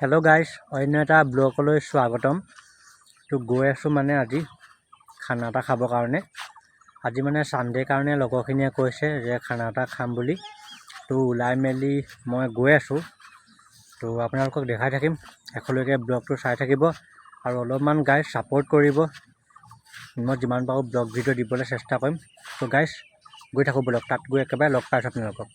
Hello' guys, অন্য এটা ব্লগলৈ স্বাগতম। তো গৈ আছোঁ মানে আজি খানা এটা খাবৰ কাৰণে। আজি মানে ছানডে কাৰণে লগৰখিনিয়ে কৈছে যে খানা এটা খাম বুলি। তো ওলাই মেলি মই গৈ আছোঁ। তো আপোনালোকক দেখাই থাকিম, শেষলৈকে ব্লগটো চাই থাকিব আৰু অলপমান গাইজ ছাপোৰ্ট কৰিব। মই যিমান পাৰোঁ ব্লগ ভিডিঅ' দিবলৈ চেষ্টা কৰিম। তো গাইজ, গৈ থাকোঁ ব'লক, তাত গৈ একেবাৰে লগ পাইছোঁ আপোনালোকক।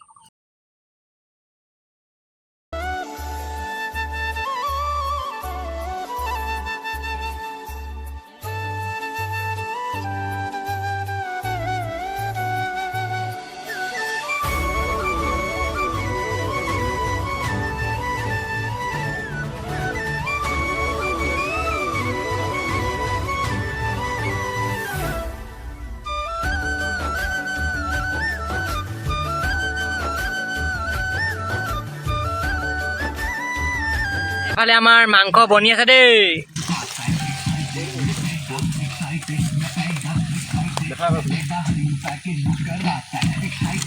এফালে আমাৰ মাংস বনি আছে দেই।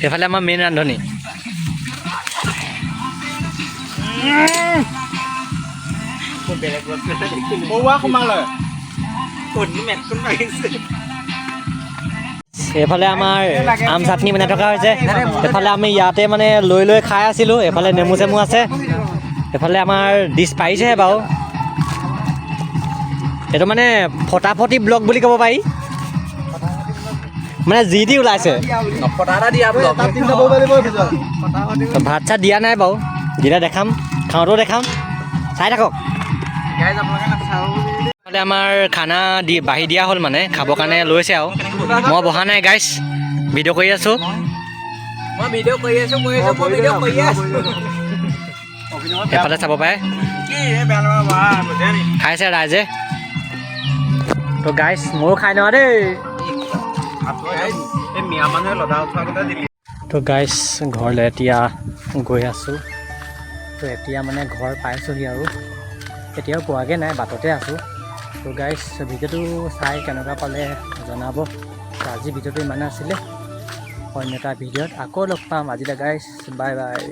এইফালে আমাৰ মেইন ৰান্ধনি। পৌৱা সোমালে। এইফালে আমাৰ আম চাটনি বনাই থকা হৈছে। এইফালে আমি ইয়াতে মানে লৈ লৈ খাই আছিলোঁ। এইফালে নেমু চেমু আছে। এইফালে আমাৰ ডিছ পাৰিছেহে বাৰু। এইটো মানে ফটাফটি ব্লগ বুলি ক'ব পাৰি, মানে যি দি ওলাইছে। ভাত চাত দিয়া নাই বাৰু, দিলে দেখাম, খাওঁতেও দেখাম, চাই থাকক। এইফালে আমাৰ খানা দি বাঢ়ি দিয়া হ'ল, মানে খাবৰ কাৰণে লৈছে আৰু মই বহা নাই গাইছ, ভিডিঅ' কৰি আছোঁ। মই ভিডিঅ' কৰি আছো, কৰি আছো, মই ভিডিঅ' কৰি আছো। এইফালে চাব পাৰে, কি বেয়া নাপাবা, বুজে নি? খাইছে ৰাইজে। তো গাইছ, ময়ো খাই লওঁ দেই। এই মিয়া মানুহে লদা উঠোৱা কথা দিলি। তো গাইছ, ঘৰলৈ এতিয়া গৈ আছোঁ। তো এতিয়া মানে ঘৰ পাইছোঁহি আৰু এতিয়াও পোৱাগৈ নাই, বাটতে আছোঁ। তো গাইছ, ভিডিঅ'টো চাই কেনেকুৱা পালে জনাব। তো আজি ভিডিঅ'টো ইমানে আছিলে। অন্য এটা ভিডিঅ'ত আকৌ লগ পাম। আজিলৈ গাইছ, বাই বাই।